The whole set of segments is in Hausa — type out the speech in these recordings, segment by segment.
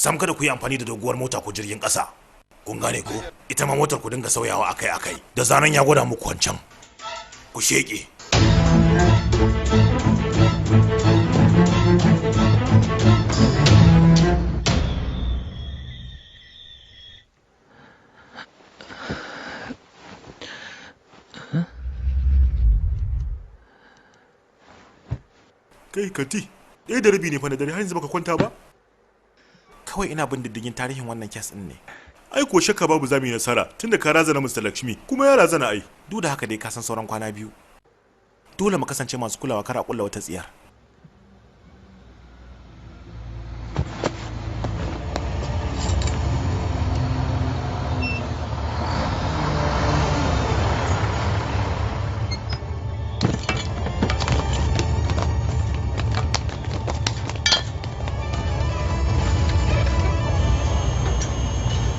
Sam kada ku yi amfani da doguwar mota ko jirgin ƙasa. Kun gane ko? Ita ma motar ku dinga sauyawa akai-akai. Da zaran ya gwada muku wancan, ku sheƙe. Kai Kati, 1:30 ne fa na dare, har yanzu baka kwanta ba? Kawai ina bin diddigin tarihin wannan kes ɗin ne. Ai ko shakka babu zamu yi nasara tunda ka razana Mr. Lakshmi kuma ya razana ai. Duk da haka dai ka san sauran kwana 2. Dole mu kasance masu kulawa kar a kulla wata tsiyar.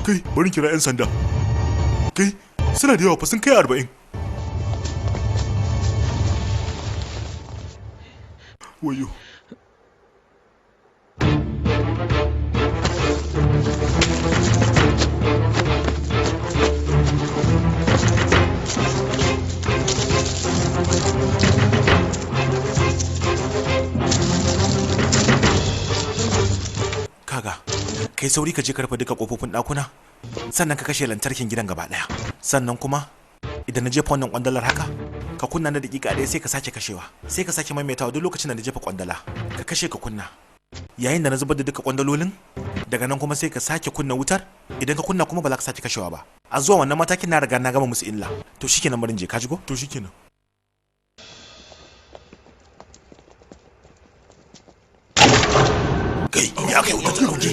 Kai, bari kira 'yan sanda. Kai, suna da yawa fa, sun kai 40. Wayo. Kaga, kai sauri ka je ka rufe duka kofofin ɗakuna, sannan ka kashe lantarkin gidan gaba ɗaya. Sannan kuma idan na jefa wannan kwandalar haka, ka kunna na dakika 1 sai ka sake kashewa, sai ka sake maimaitawa duk lokacin da na jefa kwandala, ka kashe ka kunna. Yayin da na zubar da duka kwandalolin, daga nan kuma sai ka sake kunna wutar. Idan ka kunna kuma ba za ka sake kashewa ba. A zuwa wannan matakin na riga na gama musu illa. To shikenan, barin je, ka ji ko? To shikenan. Kai, ya kai wuta ta dauke.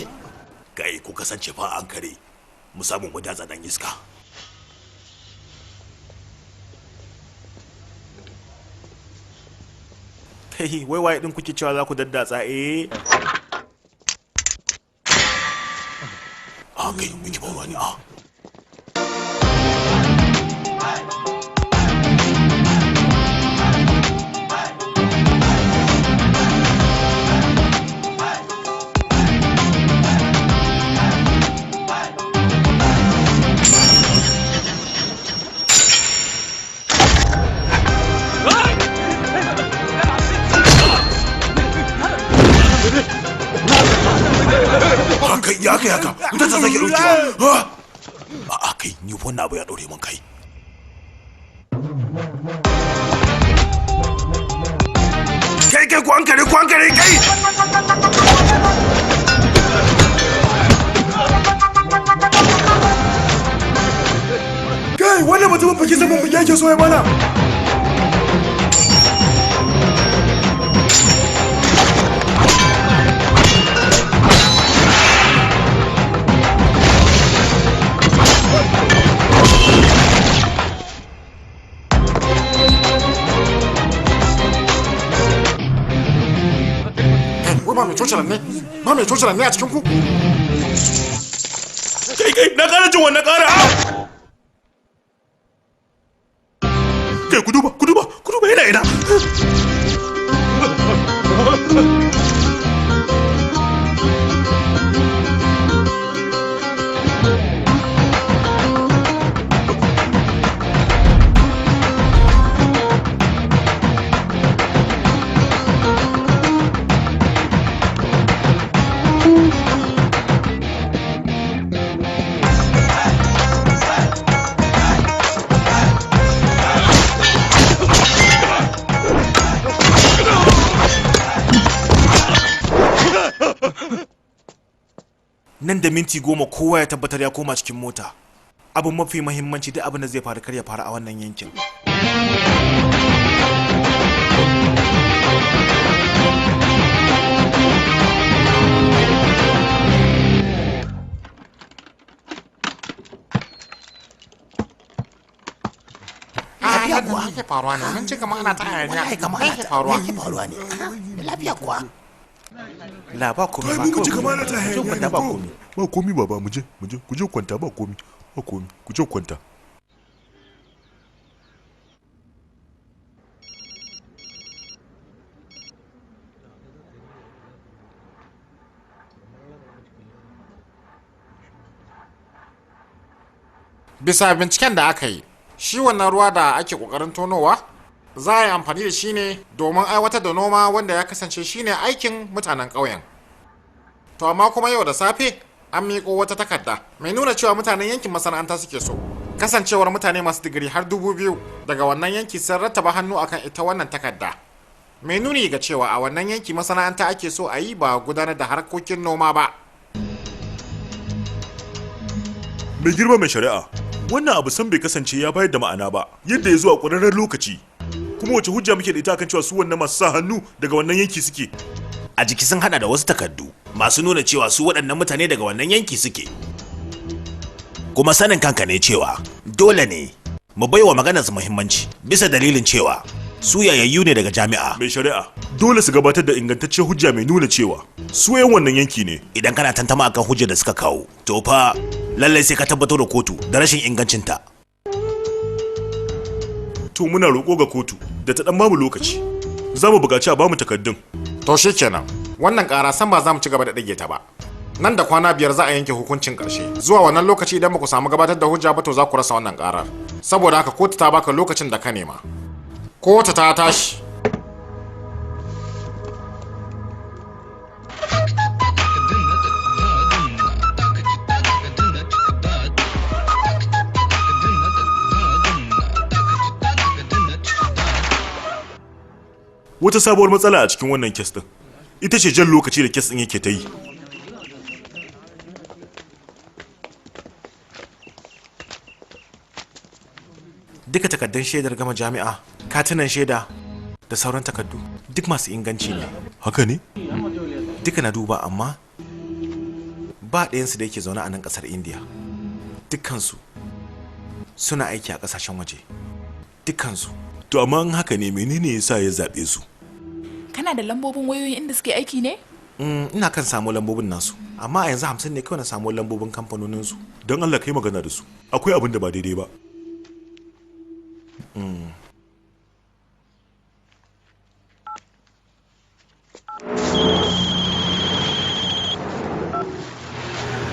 Kai, ku kasance fa an kare. Mu samu mu datsa dan iska. Kai, wai waye din kuke cewa za ku daddatsa eh? A kai, miki ba ni a. Kai, ya kai haka, wutar ta sake daukewa. A kai, ni wannan abu ya daure min kai. Kai kai, ku ankare, ku ankare kai. Kai, wannan mutumin fa kisan mun yake so ya mana. Ba mai cocilan ne, ba mai cocilan ne a cikin ku. Kai kai, na ƙara jin wannan ƙara. Kai, ku duba, ku duba, ku duba yana ina. Nan da minti 10 kowa ya tabbatar ya koma cikin mota. Abu mafi muhimmanci, duk abin da zai faru kar ya faru a wannan yankin. Lafiya kuwa? Me ke faruwa ne? Mun ci kamar ana ta hayaniya. Me ke faruwa? Me ke faruwa ne? Lafiya kuwa? La ba komai Kai, ba mun gaji kawai kamar ana ta ku je hayaniya kwanta ne ba ko? komai. Ba komi baba, mu je, mu je, ku je kwanta ba komi, ba komi, ku je kwanta. Bisa binciken da aka yi, shi wannan ruwa da ake kokarin tonowa za a yi amfani da shi ne domin aiwatar da noma wanda ya kasance shine aikin mutanen ƙauyen. To amma kuma yau da safe an miƙo wata takarda mai nuna cewa mutanen yankin masana'anta suke so. Kasancewar mutane masu digiri har 2000 daga wannan yanki sun rattaba hannu akan ita wannan takarda. Mai nuni ga cewa a wannan yanki masana'anta ake so a yi ba gudanar da harkokin noma ba. Mai girma mai shari'a, wannan abu san bai kasance ya bayar da ma'ana ba yadda ya zo a ƙwararren lokaci. Kuma wace hujja muke da ita akan cewa su wannan masu sa hannu daga wannan yanki suke? A jiki sun hada da wasu takardu masu nuna cewa su waɗannan mutane daga wannan yanki suke. Kuma sanin kanka ne cewa dole ne mu baiwa maganar su muhimmanci bisa dalilin cewa su yayayyu ne daga jami'a. Mai shari'a, dole su gabatar da ingantaccen hujja mai nuna cewa su 'yan wannan yanki ne. Idan kana tantama akan hujjar da suka kawo, to fa lallai sai ka tabbatar da kotu da rashin ingancinta. To muna roƙo ga kotu da ta dan bamu lokaci. Za mu buƙaci a bamu takardun. To shikenan, wannan ƙara san ba za mu ci gaba da ɗage ta ba. Nan da kwana 5 za a yanke hukuncin ƙarshe. Zuwa wannan lokaci idan ba ku samu gabatar da hujja ba to za ku rasa wannan ƙarar. Saboda haka kotu ta baka lokacin da ka nema. Kotu ta tashi. Wata sabuwar matsala a cikin wannan kes din ita ce jan lokaci da kes din yake ta yi. Duka takardun shaidar gama jami'a, katunan shaida da sauran takardu duk masu inganci ne. Haka ne? Duka na duba amma ba ɗayansu da yake zaune a nan ƙasar Indiya. Dukkansu suna aiki a ƙasashen waje. Dukkansu. To amma in haka ne menene yasa ya zaɓe su? Kana da lambobin wayoyin inda suke aiki ne? Ina kan samu lambobin nasu, amma a yanzu 50 ne kawai na samu lambobin kamfanoninsu. Don Allah kai magana da su. Akwai abin da ba daidai ba.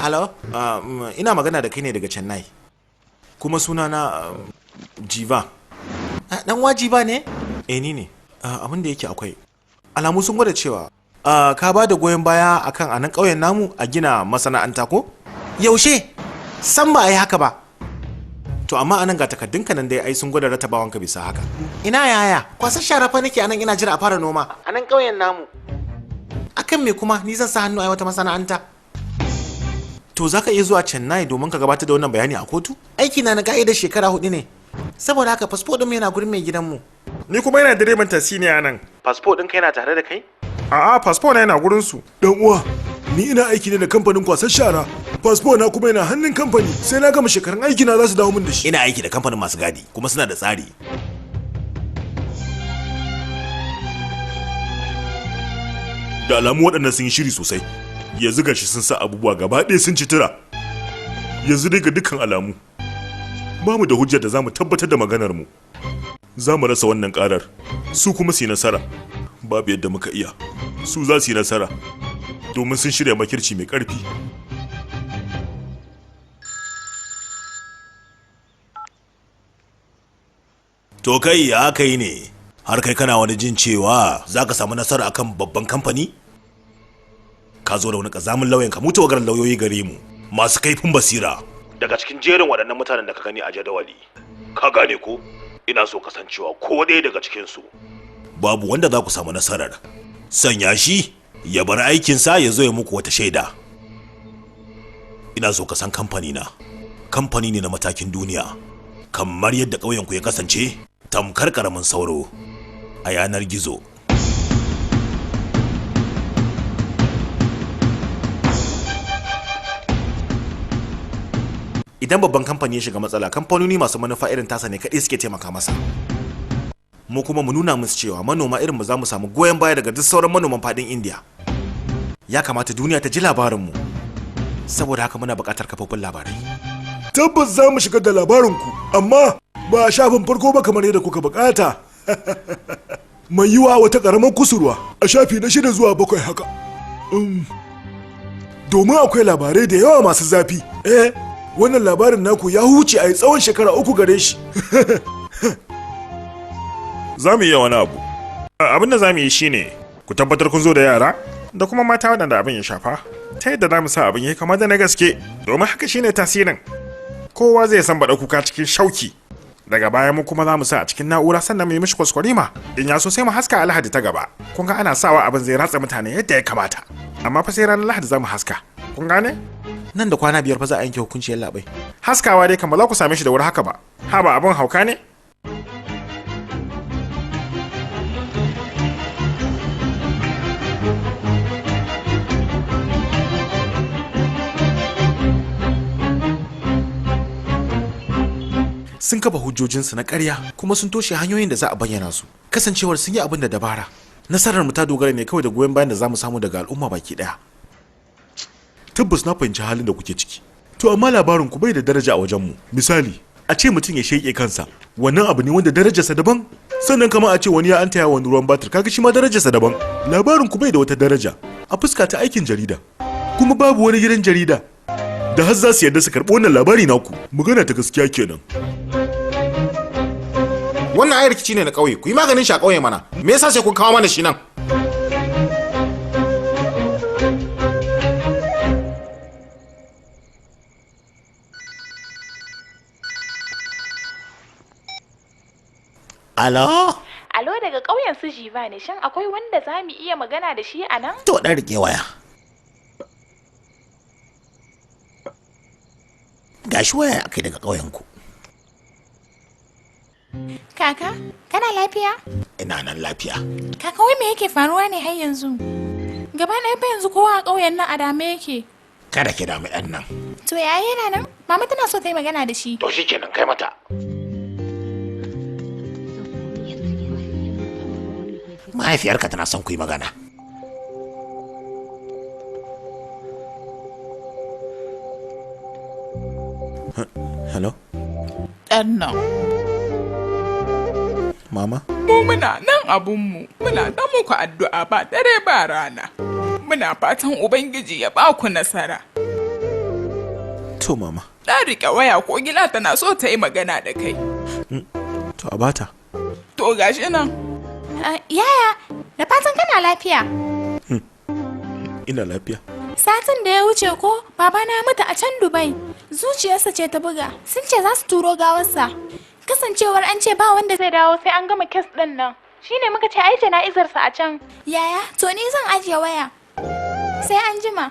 Hello, ina magana da kai ne daga Chennai. Kuma sunana Jiva. Dan wajiba ne? Eh ni ne. Abin da yake akwai. Alamu sun gwada cewa ka ba da goyon baya akan anan ƙauyen namu a gina masana'anta ko? Yaushe? San ba a yi haka ba. To amma anan ga takardunka nan dai ai sun gwada ratabawanka bisa haka. Ina yaya? Kwasar shara fa nake anan ina jira a fara noma. Anan ƙauyen namu. Akan me kuma ni zan sa hannu a wata masana'anta? To za ka iya zuwa Chennai domin ka gabatar da wannan bayani a kotu? Aiki na na ka'idar shekara 4 ne. Saboda haka fasfo ɗin yana gurin mai gidanmu. Ni kuma yana direban tasi ne anan. Fasfo ɗinka yana tare da kai? A'a, fasfo na yana gurin su. Dan uwa, ni ina aiki ne da kamfanin kwasar shara. Fasfo na kuma yana hannun kamfani. Sai na gama shekarun aiki na za su dawo min da shi. Ina aiki da kamfanin masu gadi kuma suna da tsari. Da alamu waɗannan sun yi shiri sosai. Yanzu gashi sun sa abubuwa gaba ɗaya sun ci tura. Yanzu dai ga dukkan alamu ba mu da hujjar da za mu tabbatar da maganar mu. Za mu rasa wannan karar, su kuma su yi nasara. Babu yadda muka iya, su za su yi nasara domin sun shirya makirci mai ƙarfi. To kai ya kai ne har kai kana wani jin cewa za ka samu nasara akan babban kamfani? Ka zo da wani ƙazamin lauyan ka, mutu wagar lauyoyi gare mu masu kaifin basira. Daga cikin jerin waɗannan mutanen da ka gani a jadawali, ka gane ko? Ina so kasancewa ko ɗaya daga cikinsu babu wanda za ku samu nasarar sanya shi ya bar aikinsa ya zo ya muku wata shaida. Ina so ka san kamfani na kamfani ne na matakin duniya, kamar yadda ƙauyenku ya kasance tamkar ƙaramin sauro a yanar gizo. Idan babban kamfani ya shiga matsala, kamfanoni masu manufa irin tasa ne kaɗai suke taimaka masa. Mu kuma mu nuna musu cewa manoma irin mu za mu samu goyon baya daga duk sauran manoman faɗin Indiya. Ya kamata duniya ta ji labarinmu. Saboda haka muna buƙatar kafofin labarai. Tabbas za mu shigar da labarinku, amma ba a shafin farko ba kamar yadda kuka buƙata. Mai yiwa wata ƙaramar kusurwa a shafi na 6 zuwa 7 haka. Domin akwai labarai da yawa masu zafi. Wannan labarin naku ya huce a yi tsawon shekara 3 gare shi. Za mu iya wani abu. Abin da za mu yi shine ku tabbatar kun zo da yara da kuma mata waɗanda abin ya shafa, ta yadda za mu sa abin ya kama da na gaske, domin haka shine tasirin. Kowa zai san baɗa kuka cikin shauki. Daga baya mu kuma za mu sa a cikin na'ura sannan mu yi mishi kwaskwarima. In ya so sai mu haska a Lahadi ta gaba. Kun ga ana sawa abin zai ratsa mutane yadda ya kamata. Amma fa sai ranar Lahadi za mu haska. Kun gane? Nan da kwana 5 fa za a yanke hukunci yallaɓai. Haskawa dai kan ba za ku same shi da wuri haka ba. Ha ba abin hauka ne? Sun kafa hujjojinsu na ƙarya kuma sun toshe hanyoyin da za a bayyana su. Kasancewar sun yi abin da dabara. Nasarar mu ta dogara ne kawai da goyon bayan da za mu samu daga al'umma baki ɗaya. Tabbas na fahimci halin da kuke ciki. To amma labarin ku bai da daraja a wajen mu. Misali, a ce mutum ya sheƙe kansa, wannan abu ne wanda darajarsa daban. Sannan kama a ce wani ya antaya wani ruwan batir, kaga shi ma darajarsa daban. Labarin ku bai da wata daraja a fuska ta aikin jarida. Kuma babu wani gidan jarida da har za su yarda su karɓi wannan labari naku. Magana ta gaskiya kenan. Wannan ai rikici ne na ƙauye, ku yi maganin shi a ƙauye mana. Me yasa sai kun kawo mana shi nan? Alo? Alo daga ƙauyen su Jiva ne, shin akwai wanda za mu iya magana da shi a nan? To ɗan riƙe waya. Gashi waya akai daga ƙauyen ku. Kaka, kana lafiya? Ina nan lafiya. Kaka, wai me yake faruwa ne har yanzu? Gaba ɗaya fa yanzu kowa a ƙauyen nan a dame yake. Kada ki damu ɗan nan. To yaya yana nan? Mama tana so ta yi magana da shi. To shikenan kai mata. Mahaifiyarka tana son ku yi magana. Hello? Ɗan nan. Mama? Mu muna nan abunmu, muna ta muku addu'a ba dare ba rana. Muna fatan Ubangiji ya ba ku nasara. To mama. Ɗan riƙe waya ko gila tana so ta yi magana da kai. To a bata. To gashi nan. Yaya, da fatan kana lafiya. Ina lafiya. Satin da ya wuce ko babana ya mutu a can Dubai. Zuciyarsa ce ta buga. Sun ce za su turo gawarsa. Kasancewar an ce ba wanda zai dawo sai an gama kes ɗin nan. Shine muka ce ai jana'izarsa a can. Yaya, to ni zan ajiye waya. Sai an jima.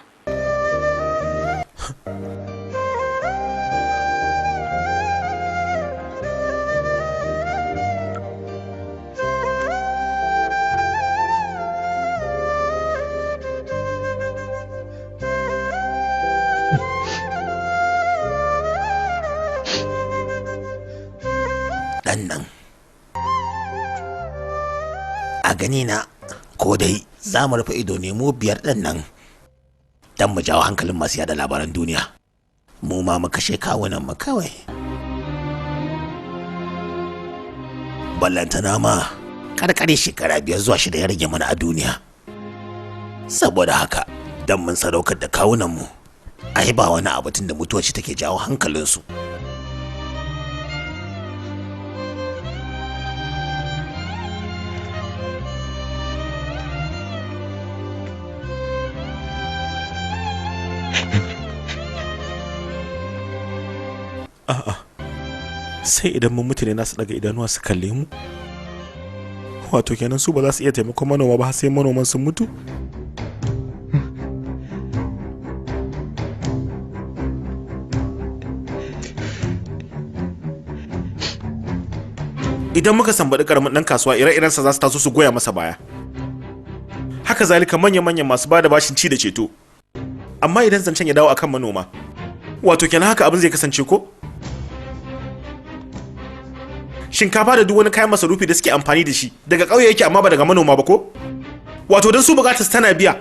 Ɗan nan. A gani na ko dai za mu rufe ido ne mu 5 ɗan nan don mu jawo hankalin masu yada labaran duniya. Mu ma mu kashe kawunan mu kawai. Ballantana ma karkare shekara 5 zuwa 6 ya rage mana a duniya. Saboda haka don mun sadaukar da kawunan mu, ai ba wani abu tun da mutuwa ce take jawo hankalinsu. A'a, sai idan mun mutu ne nasu daga idanuwa su kalle mu. Wato kenan su ba za su iya taimakon manoma ba har sai manoman sun mutu? Idan muka sambaɗi karamin ɗan kasuwa, ire-irensa za su taso su goya masa baya. Haka zalika manya-manyan masu bada bashin ci da ceto. Amma idan zancen ya dawo akan manoma, wato kenan haka abin zai kasance ko? Shinkafa da duk wani kayan masarufi da suke amfani da shi daga ƙauye yake, amma ba daga manoma ba ko? Wato don su bukatar su tana biya,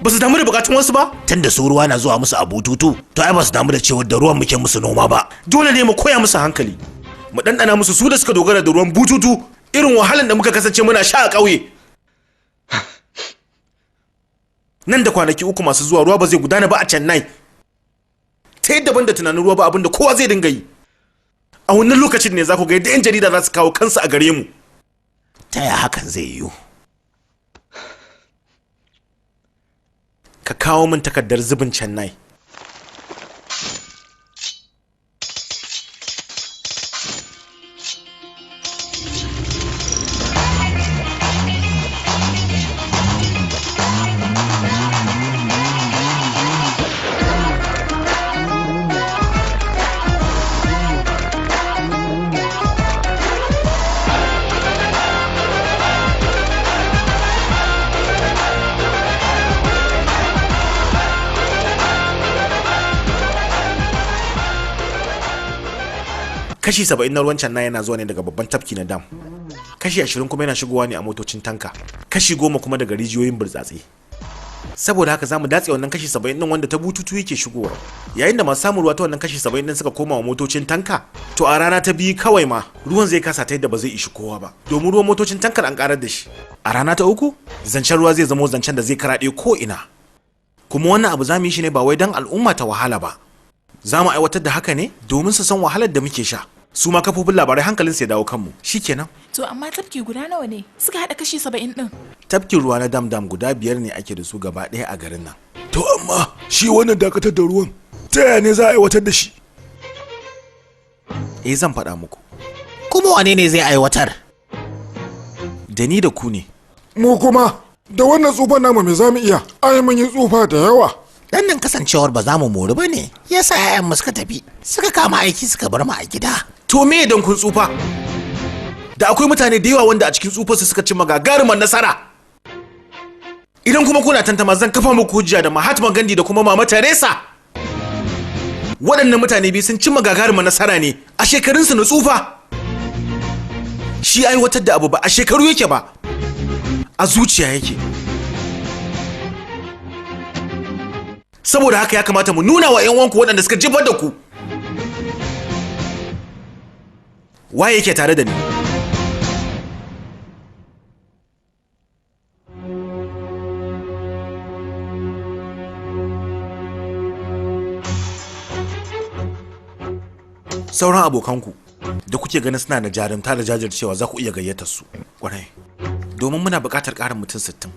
ba su damu da bukatun wasu ba? Tunda su ruwa na zuwa musu a bututu, to ai ba su damu da cewa da ruwan muke musu noma ba. Dole ne mu koya musu hankali, mu ɗanɗana musu su da suka dogara da ruwan bututu irin wahalan da muka kasance muna sha a ƙauye. Nan da kwanaki 3 masu zuwa ruwa ba zai gudana ba a Chennai. Ta yadda ban da tunanin ruwa ba abin da kowa zai dinga yi. A wannan lokacin ne za ku ga yadda 'yan jarida za su kawo kansu a gare mu. Ta ya hakan zai yiwu? Ka kawo min takardar zubin Chennai. Kashi 70 na ruwan Chennai yana zuwa ne daga babban tafki na dam. Kashi 20 kuma yana shigowa ne a motocin tanka. Kashi 10 kuma daga rijiyoyin burtsatse. Saboda haka zamu datse wannan kashi 70 din wanda ta bututu yake shigowa. Yayin da masu samun ruwa ta wannan kashi 70 din suka koma wa motocin tanka, to a rana ta biyu kawai ma ruwan zai kasa ta yadda ba zai ishi kowa ba. Domin ruwan motocin tankar an karar da shi. A rana ta uku, zancen ruwa zai zamo zancen da zai karaɗe ko ina. Kuma wannan abu zamu yi shi ne ba wai don al'umma ta wahala ba. Za mu aiwatar da haka ne domin su san wahalar da muke sha. Su ma kafofin labarai hankalin su ya dawo kanmu. Shikenan. To amma tafki guda nawa ne suka haɗa kashi 70 ɗin? Tafkin ruwa na dam dam guda 5 ne ake da su gaba ɗaya a garin nan. To amma shi wannan dakatar da ruwan ta yaya ne za a aiwatar da shi? Eh, zan faɗa muku. Kuma wane ne zai aiwatar? Da ni da ku ne. Mu kuma da wannan tsufan namu me za mu iya? Ai mun yi tsufa da yawa. Dan nan kasancewar ba za mu mori ba ne yasa 'ya'yanmu suka tafi suka kama aiki suka bar mu a gida. To me don kun tsufa? Da akwai mutane da yawa wanda a cikin tsufarsu suka cimma gagarumar nasara. Idan kuma kuna tantama zan kafa muku hujja da Mahatma Gandhi da kuma Mama Teresa. Waɗannan mutane biyu sun cimma gagarumar nasara ne a shekarunsu na tsufa. Shi aiwatar da abu ba a shekaru yake ba, a zuciya yake. Saboda haka ya kamata mu nuna wa 'yan uwanku waɗanda suka jefar da ku. Waye yake tare da ni? Sauran abokanku da kuke ganin suna da jarumta da jajircewa za ku iya gayyatar su. Kwarai. Domin muna buƙatar ƙarin mutum 60.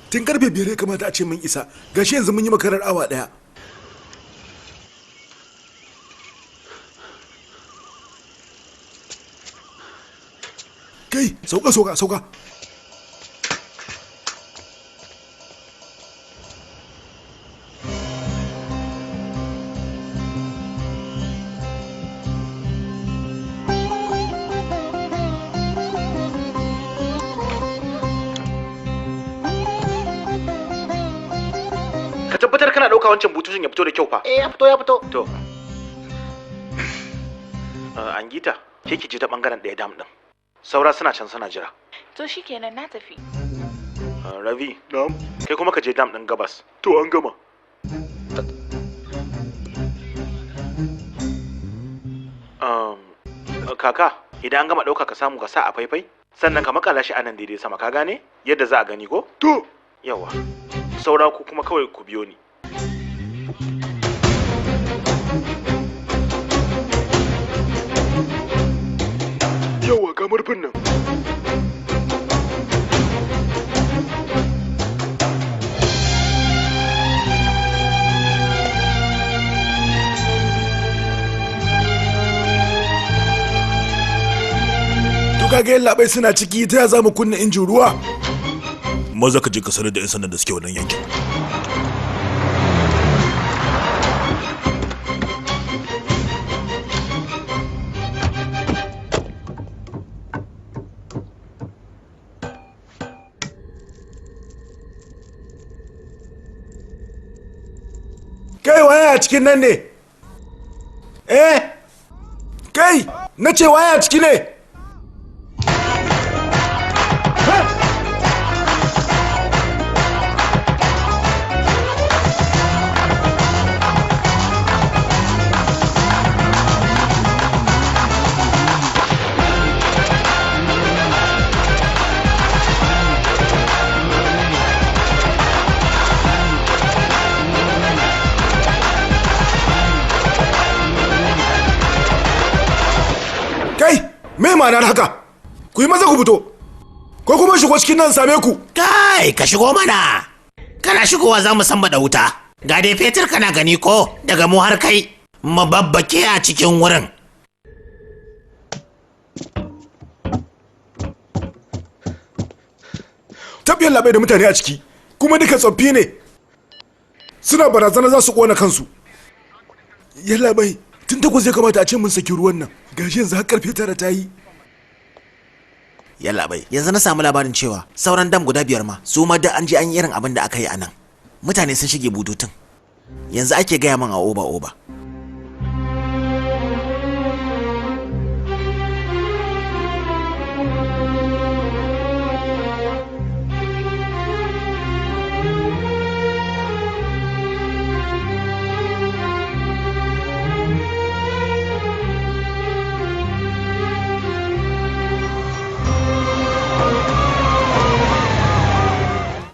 Tun karfe 5 ya kamata a ce mun isa, gashi yanzu mun yi makarar awa 1. Kai, sauka sauka sauka. Ka tabbatar kana ɗauka wancan bututun ya fito da kyau fa. Eh, ya fito ya fito. To. Angita, ke ki je ta bangaren ɗaya dam ɗin. Saura suna can suna jira. To shikenan na tafi. Ravi, Na'am. kai kuma ka je dam ɗin gabas. To an gama. Kaka, idan an gama ɗauka ka samu ka sa a faifai, sannan ka makala shi a nan daidai sama, ka gane? Yadda za a gani ko? To. Yawa. Saura ku kuma kawai ku biyo ni. Yawa ga murfin nan. To kaga yallaɓai suna ciki, ta ya za mu kunna injin ruwa? Maza ka je ka sanar da 'yan sandan da suke wannan yankin. a cikin nan ne? Eh? Kai, na ce waye a ciki ne? Kai, me ma'anar haka? Ku yi maza ku fito, ko kuma shigo cikin nan same ku. Kai, ka shigo mana. Kana shigowa za mu san da wuta. Ga dai fetur kana gani ko daga mu har kai. Mu babbake a cikin wurin. Tabbiyar labai da mutane a ciki, kuma duka tsoffi ne. Suna barazana za su kona kansu. Yalla bai, tun 8 ya kamata a ce mun saki ruwan nan. Gashi yanzu har karfe 9 ta yi. Yalla bai, yanzu na samu labarin cewa sauran dam guda 5 ma su ma da an je an yi irin abin da aka yi a nan. Mutane sun shige bututun. Yanzu ake gaya min a oba oba.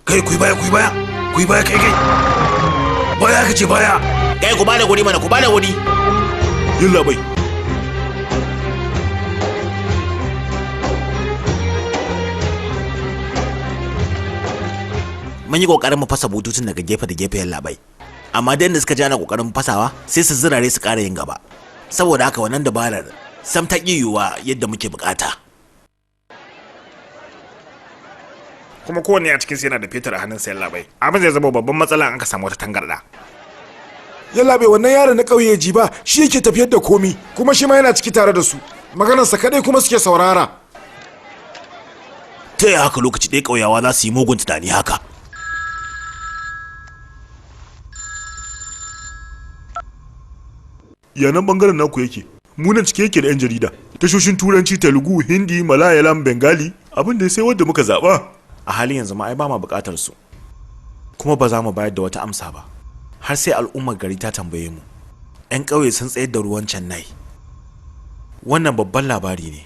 Kai ku yi baya, ku yi baya, ku yi baya, kai kai. Baya ka ce baya. Kai ku bada guri mana, ku bada guri. Yalla bai. Mun yi kokarin mu fasa bututun daga gefe da gefe yalla bai. Amma da suka ji ana kokarin fasawa sai su zirare su ƙara yin gaba. Saboda haka wannan dabarar sam ta ƙi yiwuwa yadda muke bukata. Kuma kowanne a cikinsu yana da fetur a hannun sayan labai. Abin zai zama babban matsala in aka samu wata tangarɗa. Yalla bai, wannan yaron na ƙauye ji ba shi yake tafiyar da komi, kuma shi ma yana ciki tare da su. Maganarsa kadai kuma suke saurara. Ta yaya haka lokaci ɗaya ƙauyawa za su yi mugun tunani haka? Yanan bangaren naku yake. Munan cike yake da 'yan jarida. Tashoshin Turanci, Telugu, Hindi, Malayalam, Bengali, abin da sai wanda muka zaɓa. A halin yanzu ma ai ba ma buƙatar su. Kuma ba za mu bayar da wata amsa ba. Har sai al'ummar gari ta tambaye mu. 'Yan ƙauye sun tsayar da ruwan Chennai. Wannan babban labari ne.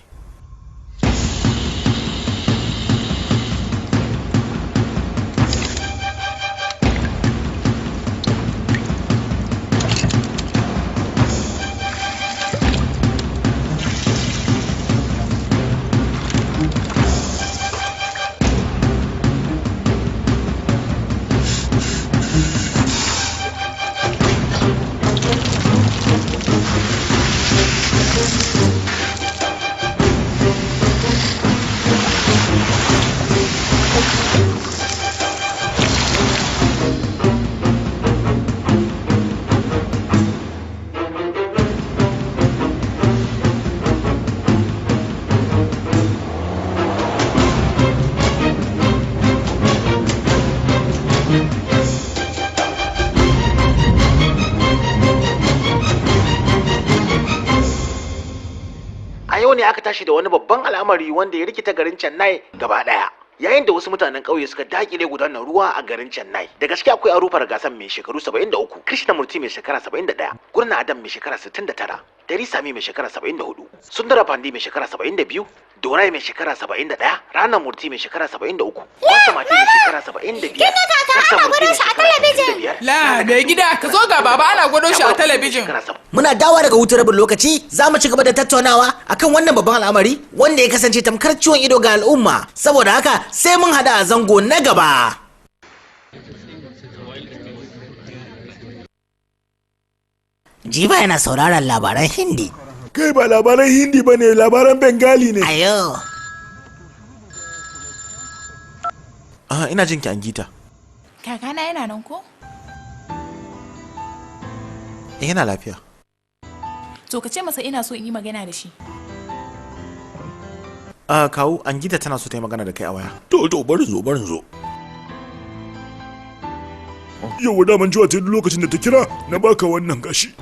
A yau ne aka tashi da wani babban al'amari wanda ya rikita garin Chennai gaba daya. Yayin da wasu mutanen ƙauye suka dakile gudanar ruwa a garin Chennai. Da gaske akwai Arufar Gasan mai shekaru 73, Krishna Murti mai shekara 71, Gurna Adam mai shekara 69, Dari Sami mai shekara 74, Sundara Pandi mai shekara 72, Dorai mai shekara 71, Rana Murti mai shekara 73, Mati mai shekara 75. Kin ga kaka ana gwado shi a talabijin. La, mai gida ka zo ga baba ana gwado shi a talabijin. Muna dawa daga hutun rabin lokaci za mu ci gaba da tattaunawa akan wannan babban al'amari wanda ya kasance tamkar ciwon ido ga al'umma. Saboda haka sai mun hada a zango na gaba. Jiba yana sauraron labaran Hindi. Kai ba labaran Hindi ba ne, labaran Bengali ne. Ayo. Ah, ina jin ki Angita. Kakana yana nan ko? Eh, yana lafiya. To ka ce masa ina so in yi magana da shi. Ah, kawu Angita tana so ta yi magana da kai a waya. To to bari zo bari zo. Yau daman jiwa ta duk lokacin da ta kira na baka wannan gashi.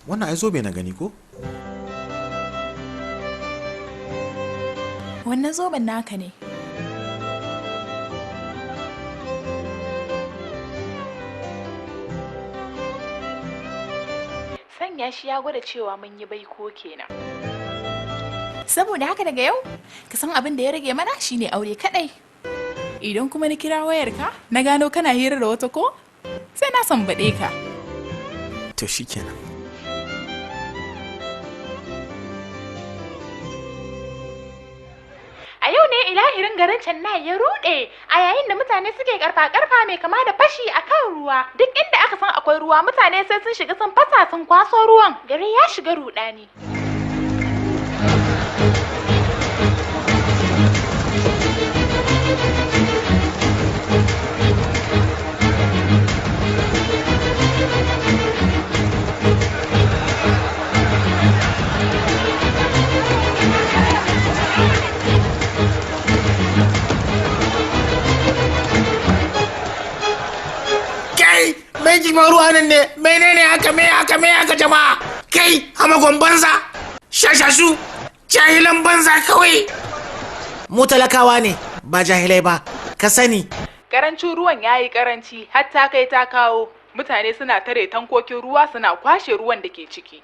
Wannan ai zobe na gani ko? Wannan zoben naka ne. Sanya shi ya gwada cewa mun yi baiko kenan. Saboda haka daga yau, ka san abin da ya rage mana shine aure kadai. Idan kuma na kira wayarka, na gano kana hira da wata ko? Sai na sambaɗe ka. To shikenan. A yau ne ilahirin garin Chennai ya rude a yayin da mutane suke karfa-karfa mai kama da fashi a kan ruwa. Duk inda aka san akwai ruwa mutane sai sun shiga sun fasa sun kwaso ruwan. Gari ya shiga rudani. Kai, mai jima ruwa nan ne, menene haka, me haka, me haka jama'a? Kai, hamagon banza, shashashu, jahilan banza kawai. Mu talakawa ne, ba jahilai ba, ka sani. Karancin ruwan ya yi karanci har ta kai ta kawo. Mutane suna tare tankokin ruwa suna kwashe ruwan da ke ciki.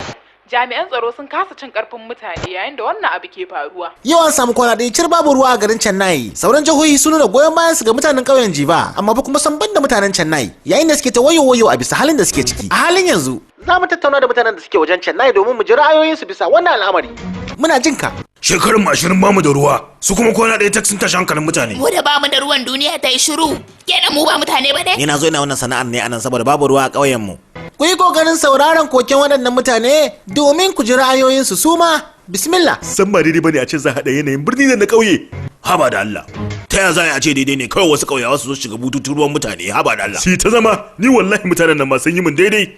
Jami'an tsaro sun kasa cin karfin mutane yayin da wannan abu ke faruwa. Yau an samu kwana ɗaya cir babu ruwa a garin Chennai. Sauran jihohi sun nuna goyon bayan su ga mutanen ƙauyen Jiva, amma ba kuma san banda mutanen Chennai yayin da suke ta wayo wayo a bisa halin da suke ciki. A halin yanzu, za mu tattauna da mutanen da suke wajen Chennai domin mu ji ra'ayoyinsu bisa wannan al'amari. Muna jin ka. Shekarun mu 20 bamu da ruwa, su kuma kwana ɗaya tak sun tashi hankalin mutane. Mu da bamu da ruwan duniya ta yi shiru. Kenan mu ba mutane ba ne? Ni na zo ina wannan sana'ar ne anan saboda babu ruwa a ƙauyen mu. Ku yi ƙoƙarin sauraron koken waɗannan mutane domin ku ji ra'ayoyinsu su ma. Bismillah. San ba daidai bane a ce za a haɗa yanayin birni da na ƙauye. Haba da Allah. Ta ya za a ce daidai ne kawai wasu ƙauyawa su zo shiga bututun ruwan mutane haba da Allah. Shi ta zama ni wallahi mutanen nan ma sun yi min daidai.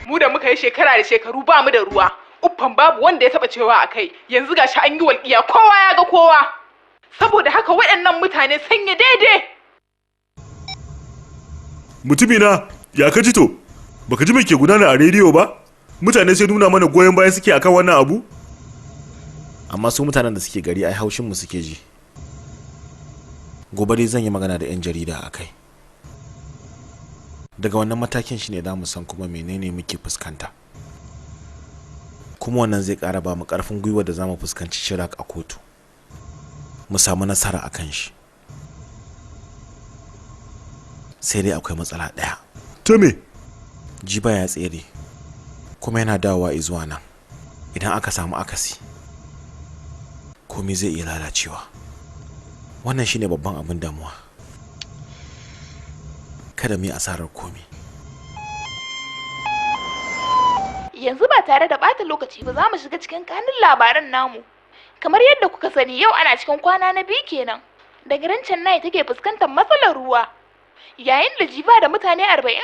Mu da muka yi shekara da shekaru ba mu da ruwa. Uffan babu wanda ya taba cewa a kai. Yanzu gashi an yi walƙiya kowa ya ga kowa. Saboda haka waɗannan mutane sun yi daidai. Mutumina ya ka ji to? Baka ji me ke gudana a rediyo ba? Mutane sai nuna mana goyon baya suke akan wannan abu? Amma su mutanen da suke gari ai haushin mu suke ji. Gobe dai zan yi magana da 'yan jarida a kai. Daga wannan matakin shine za mu san kuma menene muke fuskanta. Kuma wannan zai ƙara ba mu ƙarfin gwiwa da za mu fuskanci Chirac a kotu. Mu samu nasara a kan shi. Sai dai akwai matsala ɗaya. Ta me? Jiba ya tsere kuma yana dawowa izuwa nan. Idan aka samu akasi, komai zai iya lalacewa. Wannan shine babban abin damuwa. Kada mu yi asarar komai. Yanzu ba tare da ɓata lokaci ba za mu shiga cikin kanun labaran namu. Kamar yadda kuka sani yau ana cikin kwana na biyu kenan. Da garin Chennai take fuskantar matsalar ruwa. Yayin da Jiva da mutane 40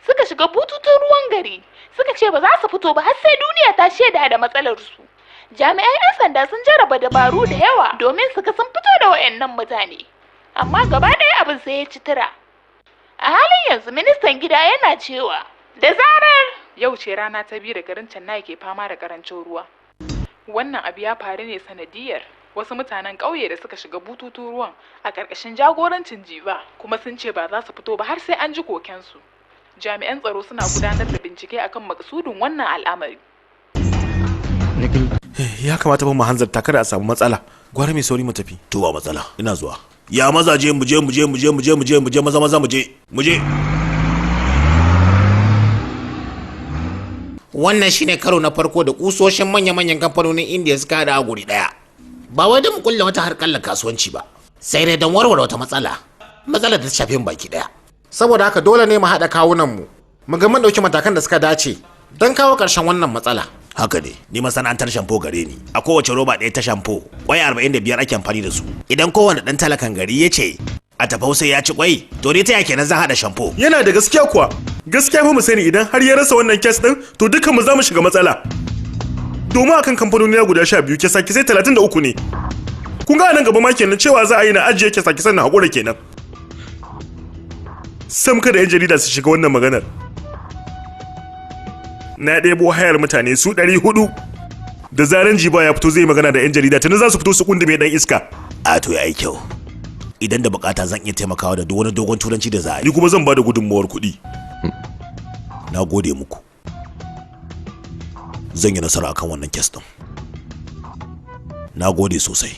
suka shiga bututun ruwan gari suka ce ba za su fito ba har sai duniya ta shaida da matsalar su. Jami'an 'yan sanda sun jarraba dabaru da yawa domin su ga sun fito da wayannan mutane. Amma gaba ɗaya abin sai ya ci tura. A halin yanzu ministan gida yana cewa da zarar Yau ce rana ta biyu da garin Chennai ke fama da karancin ruwa. Wannan abu ya faru ne sanadiyar wasu mutanen ƙauye da suka shiga bututun ruwan a ƙarƙashin jagorancin Jiva kuma sun ce ba za su fito ba har sai an ji kokensu. Jami'an tsaro suna gudanar da bincike akan makasudin wannan al'amari. Ya kamata fa mu hanzarta kada a samu matsala. Gwara mai sauri mu tafi. To ba matsala, ina zuwa. Ya mazaje mu je mu je mu je mu je mu je mu je maza maza mu je mu je. Wannan shine karo na farko da kusoshin manya-manyan kamfanonin Indiya suka hada a guri daya. Ba wai don mu kulla wata harkallar kasuwanci ba, sai dai don warware wata matsala. Matsalar da ta shafi mu baki daya. Saboda haka dole ne mu haɗa kawunanmu, mu ga mun ɗauki matakan da suka dace don kawo ƙarshen wannan matsala. Haka ne, ni masana'antar shampo gare ni. A kowace roba ɗaya ta shampo, kwai 45 ake amfani da su. Idan kowane ɗan talakan gari ya ce a tafau sai ya ci kwai, to ni ta ya kenan zan haɗa shampo. Yana da gaskiya kuwa. Gaskiya fa mu sani idan har ya rasa wannan kes ɗin to dukkan mu za mu shiga matsala. Domin akan kamfanoni na guda 12 kesa kisai 33 ne. Kun ga nan gaba ma kenan cewa za a yi na ajiye kisa kisan na haƙura kenan. Sam kada 'yan jarida su shiga wannan maganar. Na ɗebo hayar mutane su 400. Da zaran Jiba ya fito zai magana da 'yan jarida, tuni za su fito su kundume ɗan iska. A to yayi kyau. Idan da bukata zan iya taimakawa da duk wani dogon turanci da za a yi. Ni kuma zan ba da gudunmawar kuɗi. Na gode muku. Zan yi nasara akan wannan kes ɗin. Na gode sosai.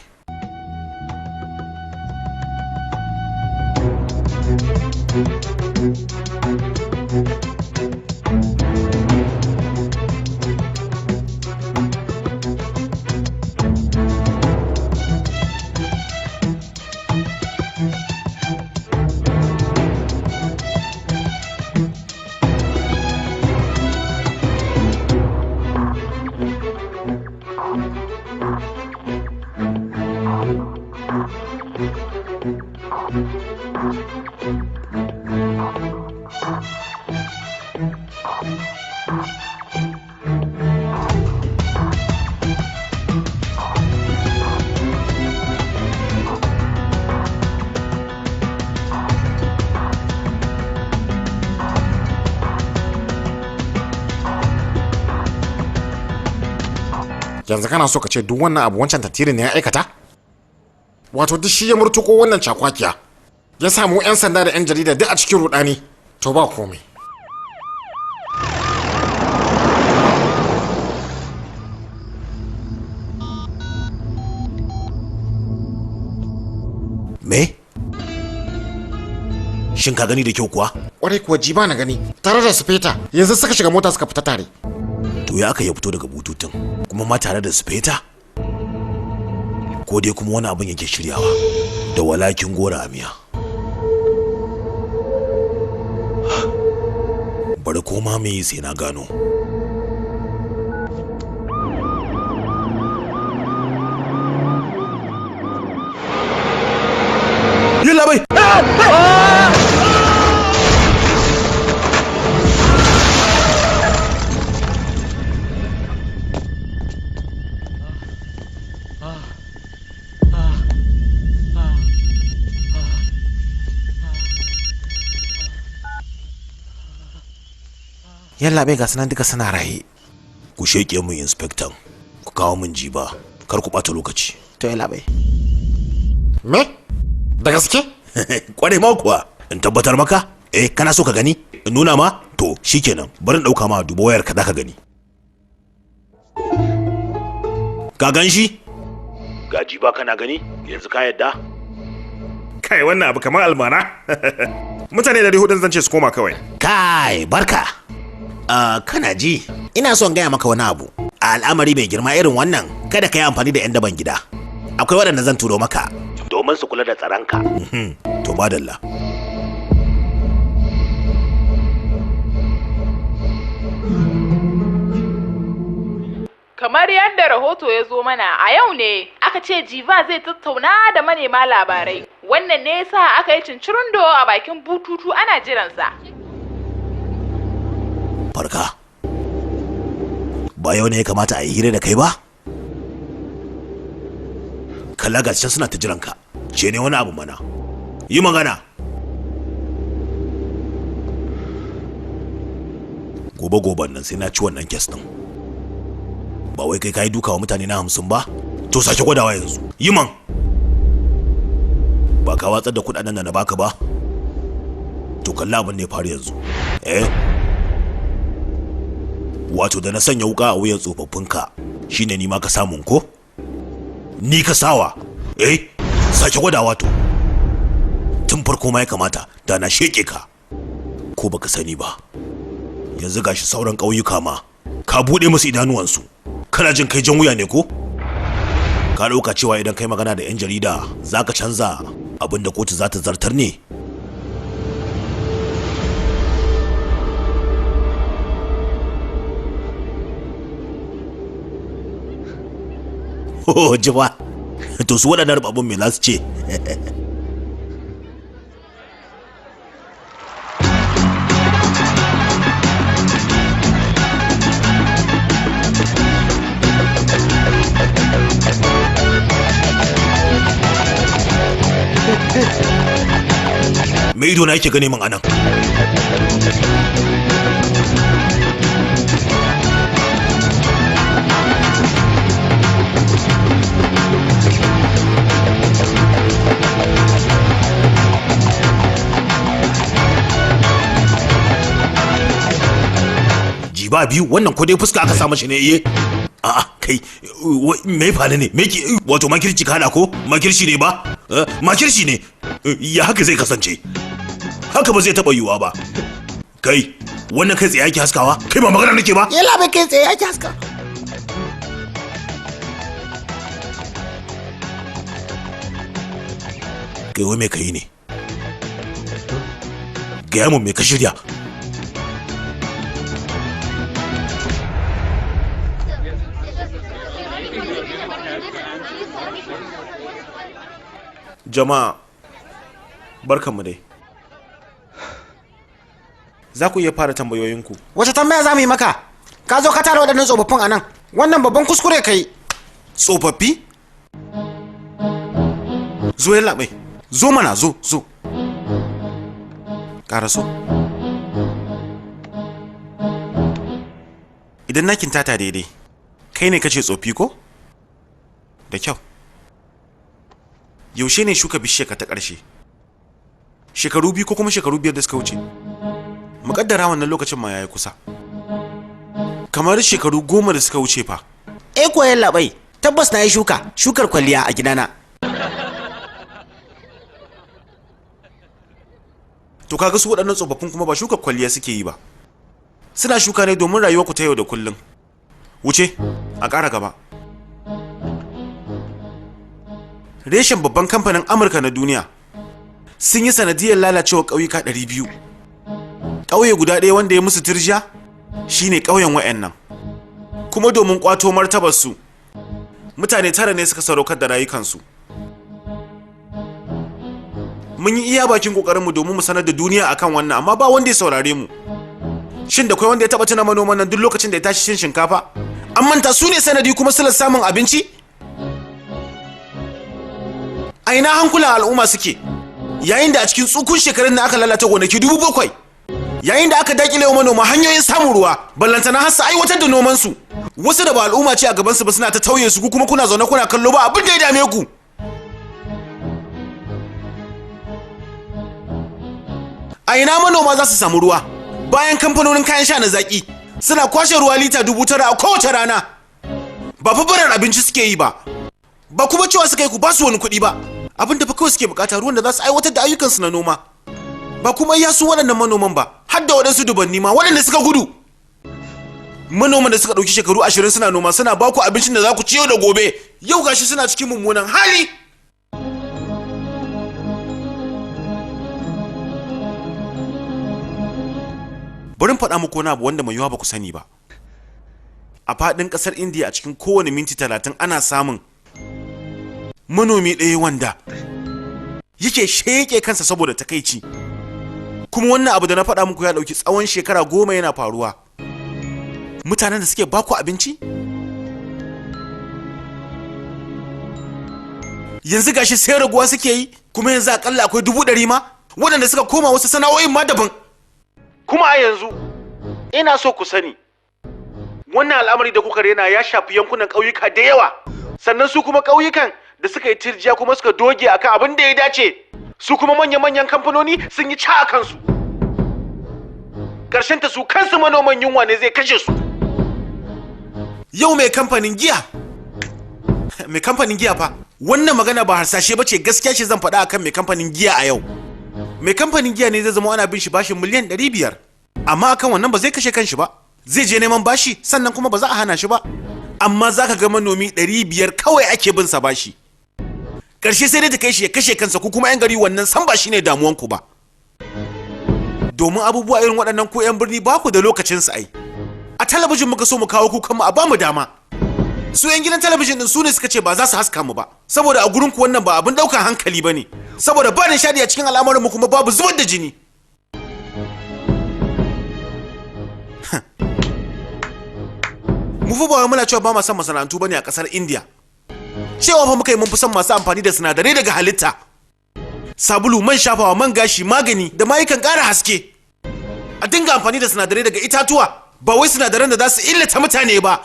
Yanzu kana so ka ce duk wannan abu wancan tattirin ne ya aikata? Wato duk shi ya murtuko wannan cakwakiya, ya samu 'yan sanda da 'yan jarida duk a cikin rudani. To ba komai. Me? Shin ka gani da kyau kuwa? Kwarai kuwa, Jiba na gani tare da Sufeta, yanzu suka shiga mota suka fita tare. To ya aka ya fito daga bututun kuma ma tare da Sufeta? Ko dai kuma wani abin yake shiryawa da walakin gora a miya. Bari koma me sai na gano. Yalla bai! Yalla bai, ga sunan duka suna raye. Ku sheke mun inspector, ku kawo mun Jiba, kar ku bata lokaci. To yalla bai. Me? Da gaske? Kware ma kuwa, in tabbatar maka? Eh, kana so ka gani? In nuna ma? To, shikenan, bari in dauka ma, duba wayar ka zaka gani. Ka gan shi? Ga Jiba kana gani? Yanzu ka yadda? Kai, wannan abu kamar almara. Mutane 400 zan ce su koma kawai. Kai, barka. Kana ji, ina son gaya maka wani abu. A al'amari mai girma irin wannan, kada ka yi amfani da 'yan daban gida. Akwai waɗanda zan turo maka domin su kula da tsaronka. To madalla. Kamar yadda rahoto ya zo mana a yau ne aka ce Jiva zai tattauna da manema labarai. Wannan ne yasa aka yi cincirindo a bakin bututu ana jiransa. Farka. Ba yau ne ya kamata a yi hira da kai ba? Kalla ga can suna ta jiranka. Ce ne wani abu mana. Yi magana. Gobe goben nan sai na ci wannan kes din. Ba wai kai kayi duka wa mutane na 50 ba? To sake gwadawa yanzu. Yi man. Ba ka watsar da kudaden da na baka ba? To kalla abin da ya faru yanzu. Eh? Wato da na sanya wuka a wuyan tsofaffinka shine ni ma ka samun ko? Ni ka sawa? Eh? Sake gwadawa to. Tun farko ma ya kamata da na sheke ka. Ko baka sani ba. Yanzu gashi sauran ƙauyuka ma ka buɗe musu idanuwansu. Kana jin kai jan wuya ne ko? Ka ɗauka cewa idan kai magana da 'yan jarida za ka canza abin da kotu za ta zartar ne? Oh, jiba. To su waɗannan rubabun me za su ce? Me ido na yake gane min anan? Jiba biyu wannan ko dai fuska aka sa mashi ne iye? A'a kai, me faru ne? Me ki wato makirci ka hada ko? Makirci ne ba? Makirci ne. Ya haka zai kasance? Haka ba zai taba yiwuwa ba. Kai, wannan kai tsaye ake haskawa? Kai ba magana nake ba? Yalla bai, kai tsaye ake haska. Kai wai me kai ne? Gaya mun me ka shirya? Jama'a, barkanmu dai. Za ku iya fara tambayoyinku. Wace tambaya za mu yi maka? Ka zo ka tara waɗannan tsofaffin a nan. Wannan babban kuskure ka yi. Tsofaffi? Zo yalla bai. Zo mana, zo, zo. Ƙara so. Idan na kintata daidai, kai ne kace tsofi ko? Da kyau. Yaushe ne shuka bishiyarka ta ƙarshe? Shekaru 2 ko kuma shekaru 5 da suka wuce? Muƙaddara wannan lokacin ma yayi kusa. Kamar shekaru 10 da suka wuce fa. Eh ko yalla bai, tabbas na yi shuka, shukar kwalliya a gidana. To kaga su waɗannan tsofaffin kuma ba shukar kwalliya suke yi ba. Suna shuka ne domin rayuwarku ta yau da kullum. Wuce, a ƙara gaba. Reshen babban kamfanin Amurka na duniya sun yi sanadiyar lalacewa ƙauyuka 200. Ƙauye guda ɗaya wanda ya musu tirjiya shine ƙauyen wa'annan. Kuma domin ƙwato martabarsu, mutane 9 ne suka sadaukar da rayukansu. Mun yi iya bakin ƙoƙarinmu domin mu sanar da duniya akan wannan, amma ba wanda ya saurare mu. Shin da kwai wanda ya taɓa tuna manoman nan duk lokacin da ya tashi cin shinkafa? An manta su ne sanadi kuma silar samun abinci? A ina hankulan al'umma suke? Yayin da a cikin tsukun shekarun da aka lalata gonaki 7,000, yayin da aka dakile wa manoma hanyoyin samun ruwa, ballantana har su aiwatar da nomansu. Wasu da ba al'umma ce a gabansu ba suna ta tauye su, ku kuma kuna zaune kuna kallo ba abin da ya dame ku. A ina manoma za su samu ruwa bayan kamfanonin kayan sha na zaki suna kwashe ruwa lita 9,000 a kowace rana? Ba fa barar abinci suke yi ba, ba kuma cewa suka yi ku ba su wani kuɗi ba. Abin da fa kawai suke bukata ruwan da za su aiwatar da ayyukansu na noma. Ba kuma iya su waɗannan manoman ba, har da waɗansu dubanni ma waɗanda suka gudu. Manoman da suka ɗauki shekaru 20 suna noma, suna ba ku abincin da za ku ci yau da gobe, yau gashi suna cikin mummunan hali. Bari in faɗa muku wani abu wanda mai yiwuwa ba ku sani ba. A faɗin ƙasar Indiya a cikin kowane minti 30 ana samun manomi ɗaya wanda yake sheƙe kansa saboda takaici. Kuma wannan abu da na faɗa muku ya ɗauki tsawon shekara 10 yana faruwa. Mutanen da suke baku abinci yanzu gashi sai raguwa suke yi, kuma yanzu akalla akwai 100,000 ma waɗanda suka koma wasu sana'o'in ma daban. Kuma a yanzu ina so ku sani wannan al'amari da kuka rena ya shafi yankunan ƙauyuka da yawa. Sannan su kuma ƙauyukan da suka yi tirjiya kuma suka doge akan abin da ya dace, su kuma manya-manyan kamfanoni sun yi ca a kansu. Ta su kansu manoman yunwa ne zai kashe su. Yau mai kamfanin giya, mai kamfanin giya fa, wannan magana ba harsashe ba ce, gaskiya ce zan faɗa akan mai kamfanin giya a yau. Mai kamfanin giya ne zai zama ana bin shi bashin miliyan 500, amma akan wannan ba zai kashe kanshi ba. Zai je neman bashi, sannan kuma ba za a hana shi ba. Amma za ka ga manomi 500 kawai ake bin sa bashi. Ƙarshe sai dai ta kai shi ya kashe kansa, ku kuma 'yan gari wannan san ba shine damuwanku ba. Domin abubuwa irin waɗannan ku 'yan birni ba ku da lokacin su ai. A talabijin muka so mu kawo kukanmu a bamu dama. Su 'yan gidan talabijin din su ne suka ce ba za su haska mu ba, saboda a gurin ku wannan ba abin ɗaukar hankali ba ne, saboda ba nishaɗi a cikin al'amarin mu kuma babu zubar da jini. Mu fa ba wai muna cewa ba ma son masana'antu bane a ƙasar India. Cewa fa muka yi mun fi son masu amfani da sinadarai daga halitta. Sabulu, man shafawa, man gashi, magani da mayukan ƙara haske. A dinga amfani da sinadarai daga itatuwa, ba wai sinadaran da za su illata mutane ba.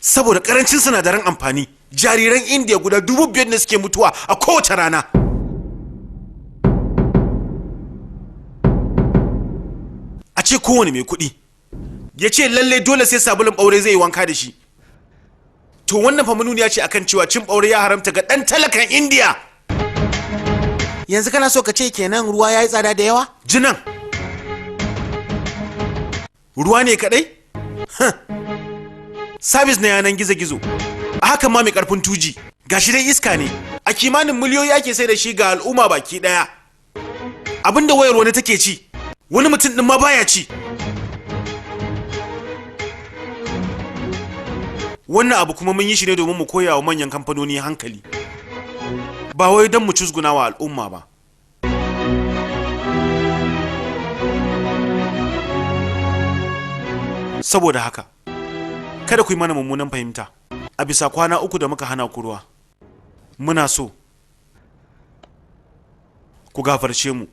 Saboda karancin sinadaran amfani, jariran Indiya guda 5,000 ne suke mutuwa a kowace rana. A ce kowane mai kuɗi ya ce lalle dole sai sabulun ɓaure zai yi wanka da shi. To wannan fa manuniya ce akan cewa cin ɓaure ya haramta ga ɗan talakan Indiya. Yanzu kana so ka ce kenan ruwa ya yi tsada da yawa? Jinan ruwa ne kaɗai? Sabis na yanan gizo-gizo a hakan ma mai karfin tuji gashi dai iska ne a kimanin miliyoyi ake sai da shi ga al'umma baki daya. Abinda wayar wani take ci, wani mutum din ma baya ci. Wannan abu kuma mun yi shi ne domin mu koya wa manyan kamfanoni hankali, ba wai don mu cusguna wa al'umma ba. Saboda haka kada ku yi mana mummunan fahimta. A bisa kwana 3 da muka hana ku ruwa, muna so ku gafarce mu.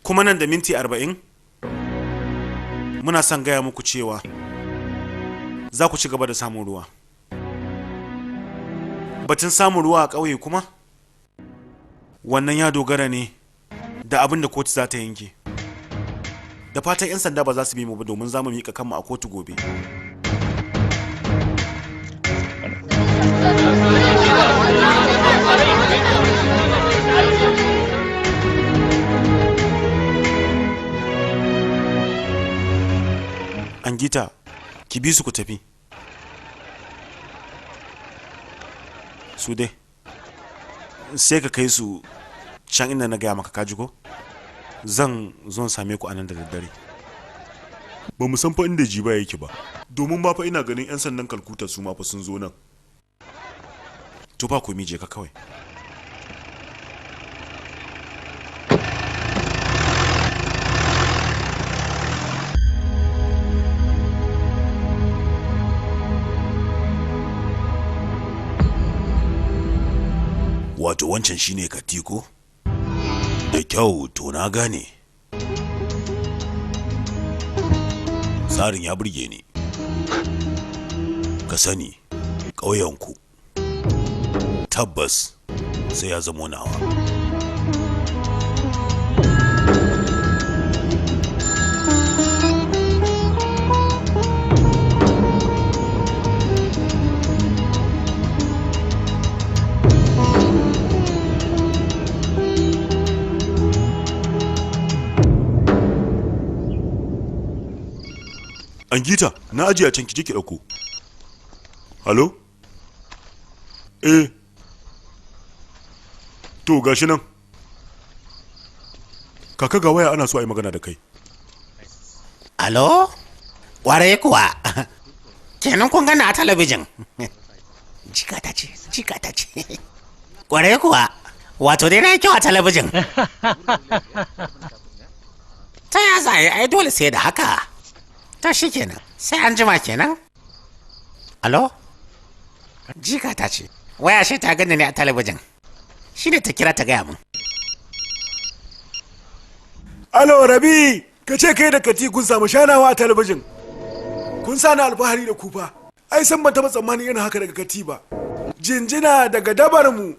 Kuma nan da minti 40 muna son gaya muku cewa za ku ci gaba da samun ruwa. Batun samun ruwa a ƙauye kuma, wannan ya dogara ne da abin da kotu za ta yanke. Da fatan 'yan sanda ba za su bi mu ba, domin za mu miƙa kanmu a kotu gobe. Angita, ki bi su ku tafi. Su dai sai ka kai su can inda na gaya maka, kaji ko? Zan zo same ku anan da daddare. Ba mu san fa inda Jiba yake ba, domin ma fa ina ganin 'yan sandan Kalkuta su ma fa sun zo nan. To ba ku mije ka kawai. Wato wancan shine Katiko? Da kyau, to na gane. Tsarin ya burge ni. Ka sani, ƙauyenku tabbas sai ya zamo nawa. Angita, na ajiye a can, ki je ki ɗauko. Halo? Eh. To gashi nan. Kaka, ga waya ana so a yi magana da kai. Alo? Ƙwarai kuwa. Kenan kun gana a talabijin. Jika ta ce, jika ta ce. Ƙwarai kuwa. Wato dai na yi kyau a talabijin. Ta ya za a yi, ai dole sai da haka. Ta shi kenan, sai an jima kenan. Alo? Jika ta ce, waya shi ta gani ne a talabijin. Shi ne ta kira ta gaya min. Alo Rabi, ka ce kai da Kati kun samu shanawa a talabijin. Kun sa ni alfahari da kufa. Ai san ban taɓa tsammanin irin haka daga Kati ba. Jinjina daga dabar mu.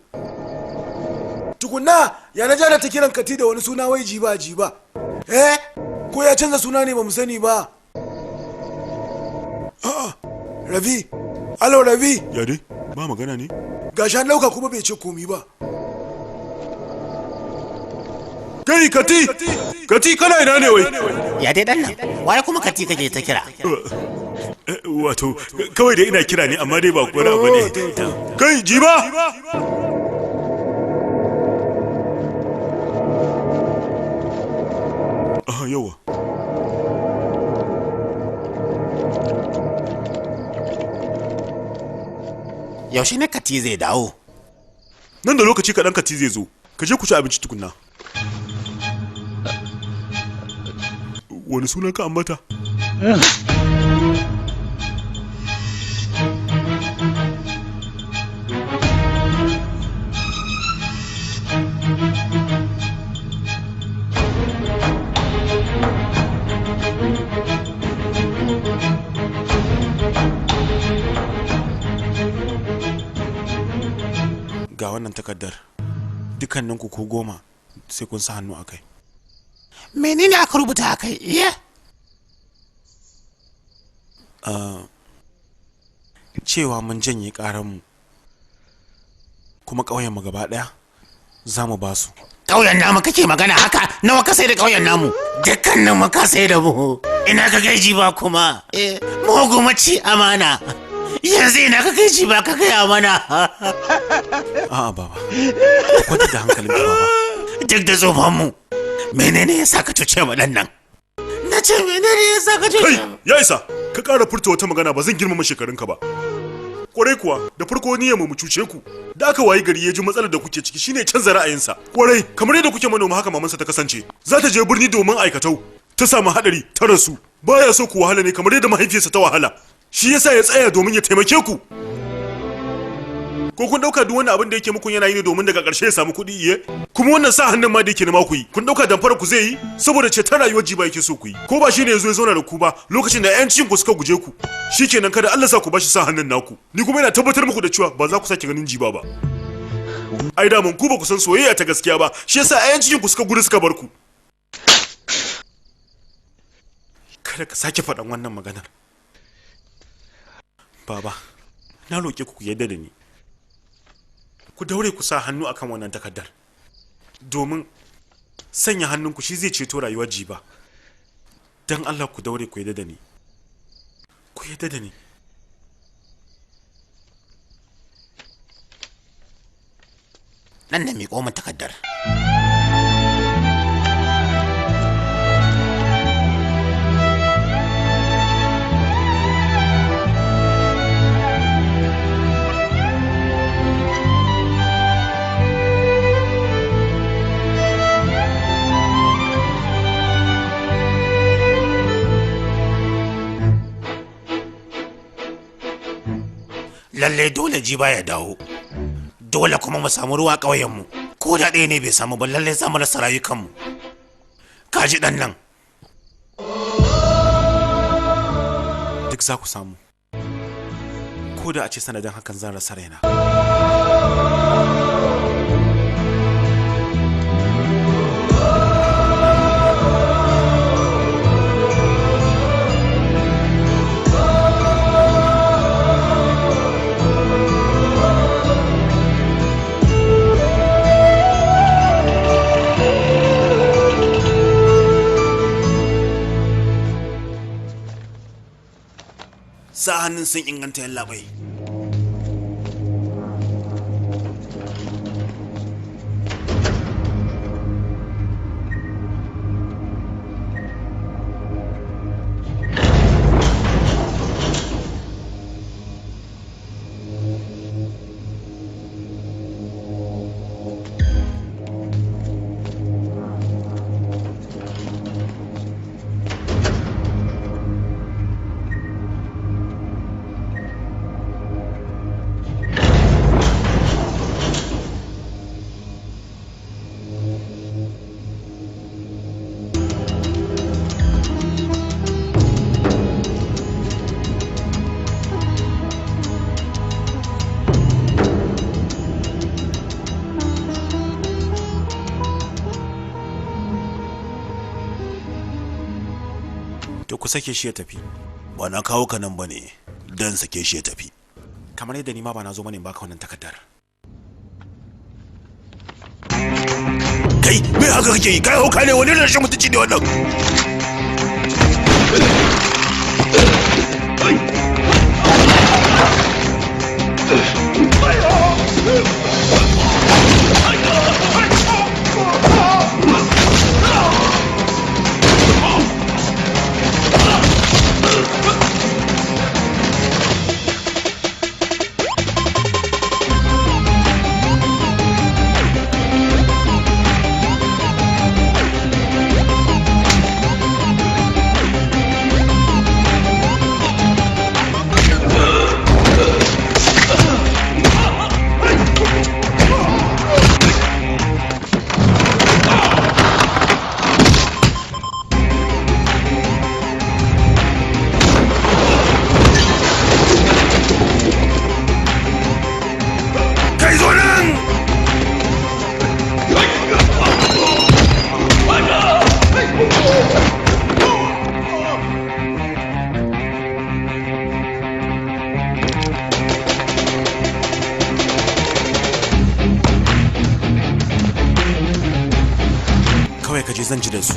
Tukunna ya na jana ta kiran Kati da wani suna wai Jiba Jiba. Eh, ko ya canza suna ne ba mu sani ba. A'a, Rabi, alo Rabi. Ya dai, ba magana ne? Gashi an ɗauka kuma bai ce komi ba. Kai Kati! Kati kana ina ne wai? Ya dai dan nan, waye kuma Kati kake ta kira? Wato, kawai dai ina kira ne amma dai ba wani abu ne. Kai Jiba! Ah, yawa. Yaushe ne Kati zai dawo? Nan da lokaci kaɗan Kati zai zo. Ka je ku ci abinci tukunna. Wani sunan ka ambata? Ga wannan takardar, dukkaninku ku 10 sai kun sa hannu a kai. Menene aka rubuta a kai? Iya? Cewa mun janye ƙaranmu kuma ƙauyenmu gaba ɗaya za mu ba su. Ƙauyen namu kake magana haka? Nawa ka sai da ƙauyen namu? Dukkanin mu ka sai da mu. Ina ka kai ji ba kuma? Mugu maci amana. Yanzu ina ka kai ji ba ka gaya mana. A'a baba, ka kwantar da hankalinka baba. Duk da tsohon mu, menene ya sa ka cuce mu ɗan nan? Na ce menene ya sa ka cuce Kai, mu? ya isa, ka ƙara furta wata magana ba zan girmama shekarunka ba. Kwarai kuwa, da farko niyyar mu cuce ku. Da aka wayi gari ya ji matsalar da kuke ciki shine canza ra'ayinsa. Kwarai, kamar yadda kuke manoma haka mamansa ta kasance. Za ta je birni domin aikatau. Ta samu hadari, ta rasu. Baya so ku wahala ne kamar yadda mahaifiyarsa ta wahala. Shi yasa ya tsaya domin ya taimake ku. Ko kun dauka duk wani abin da yake muku yana yi ne domin daga ƙarshe ya samu kuɗi iye? Kuma wannan sa hannun ma da yake nema ku yi, kun dauka damfara ku zai yi saboda ceton rayuwar Jiba yake so ku yi. Ko ba shi ne yazo ya zauna da ku ba lokacin da ƴancin ku suka guje ku. Shikenan kada Allah sa ku bashi sa hannun naku. Ni kuma ina tabbatar muku da cewa ba za ku sake ganin Jiba ba. Ai da mun ku ba ku san soyayya ta gaskiya ba, shi yasa ƴancin ku suka gudu suka bar ku. Kada ka sake faɗan wannan maganar. Baba, na roƙe ku ku yarda da ni. Ku daure ku sa hannu akan wannan takardar. Domin sanya hannunku shi zai ceto rayuwar Jiba. Don Allah ku daure ku yarda da ni. Ku yarda da ni. Nan da miƙo min takardar. Lallai dole Jiba ya dawo. Dole kuma mu samu ruwa ƙauyenmu. Ko da ɗaya ne bai samu ba lallai za mu rasa rayukanmu. Ka ji ɗan nan. Duk za ku samu. Ko da a ce sanadin hakan zan rasa raina. Sa hannun sun inganta yallaɓai. To ku sake shi ya tafi. Ba na kawo ka nan bane dan sake shi ya tafi. Kamar yadda ni ma ba na zo bane in baka wannan takardar. Kai, me haka kake yi? Kai hauka ne, wani rashin mutunci ne wannan? je zan ji da su.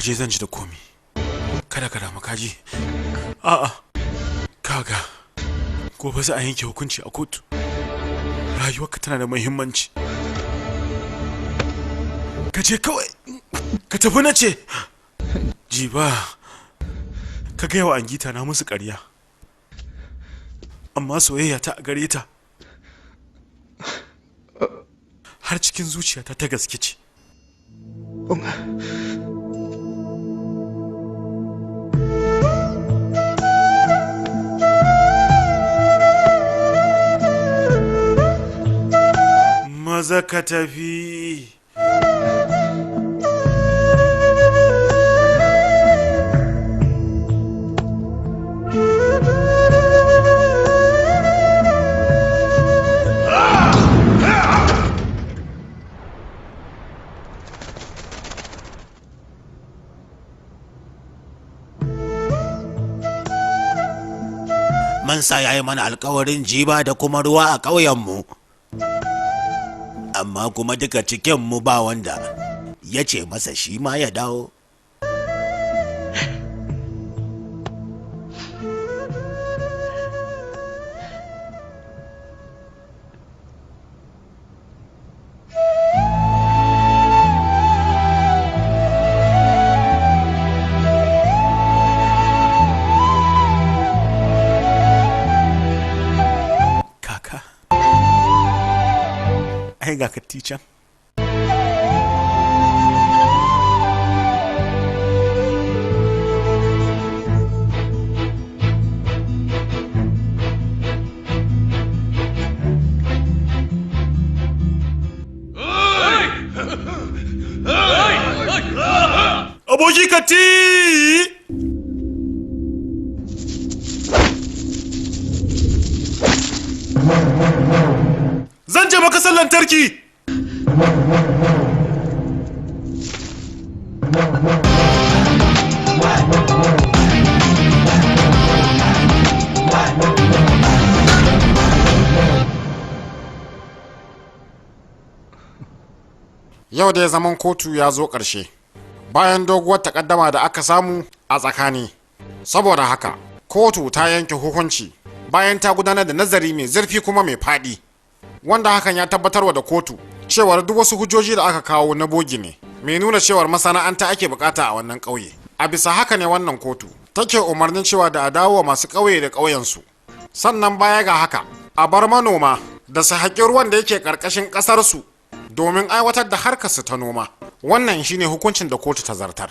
Je zan ji da komi. Kada ka damu kaji. A'a. Kaga. Gobe za a yanke hukunci a kotu. Rayuwarka tana da muhimmanci. Ka je kawai. Ka tafi na ce. Jiba. Ka gaya wa Angita na musu ƙarya. Amma soyayya ta a gare ta. Har cikin zuciyata ta gaske ce. Maza ka tafi. Mansa ya yi mana alkawarin jiba da kuma ruwa a ƙauyenmu. Amma kuma duka cikinmu ba wanda ya ce masa shi ma ya dawo. Ai ga katti can. Aboki Kati! Zan je makasan lantarki! Yau dai zaman kotu ya zo ƙarshe bayan doguwar takaddama da aka samu a tsakani. Saboda haka kotu ta yanke hukunci bayan ta gudanar da nazari mai zurfi kuma mai faɗi, wanda hakan ya tabbatarwa da kotu cewar duk wasu hujjoji da aka kawo na bogi ne mai nuna cewar masana'anta ake bukata a wannan ƙauye. A bisa haka ne wannan kotu take umarnin cewa da a dawo masu ƙauye da ƙauyensu. Sannan baya ga haka, a bar manoma da su haƙi ruwan da yake ƙarƙashin ƙasarsu domin aiwatar da harkarsu ta noma. Wannan shine hukuncin da kotu ta zartar.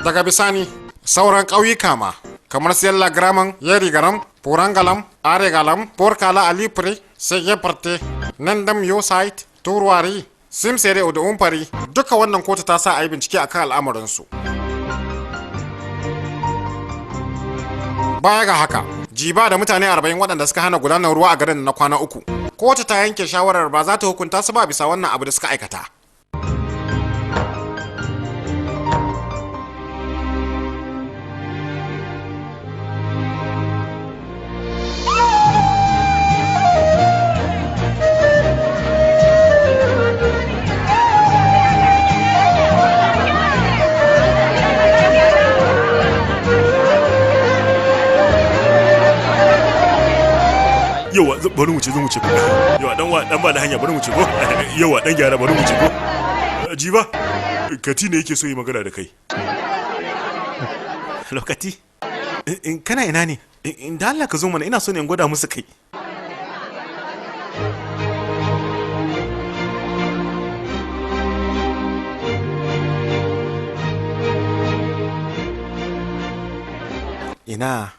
Daga bisani sauran ƙauyuka ma kamar Siyalla Graman, Yerigaram, Purangalam, Aregalam, Porkala, Alipre, Segeparte, Nandam Yosite, Turwari, Simsere da Umfari, duka wannan kotu ta sa a yi bincike akan al'amuransu. Baya ga haka, Jiba da mutane 40 waɗanda suka hana gudanar ruwa a garin na kwana 3, kotu ta yanke shawarar ba za ta hukunta su ba bisa wannan abu da suka aikata. Yawa, bari mu ce, zan wuce ko. Yawa, dan wa dan ba da hanya, bari mu ce ko. Yawa, dan gyara, bari mu ce ko. Jiba, Kati ne yake so yi magana da kai. Lokati, in kana ina ne? In da Allah ka zo mana, ina so ne in gwada musu kai. Ina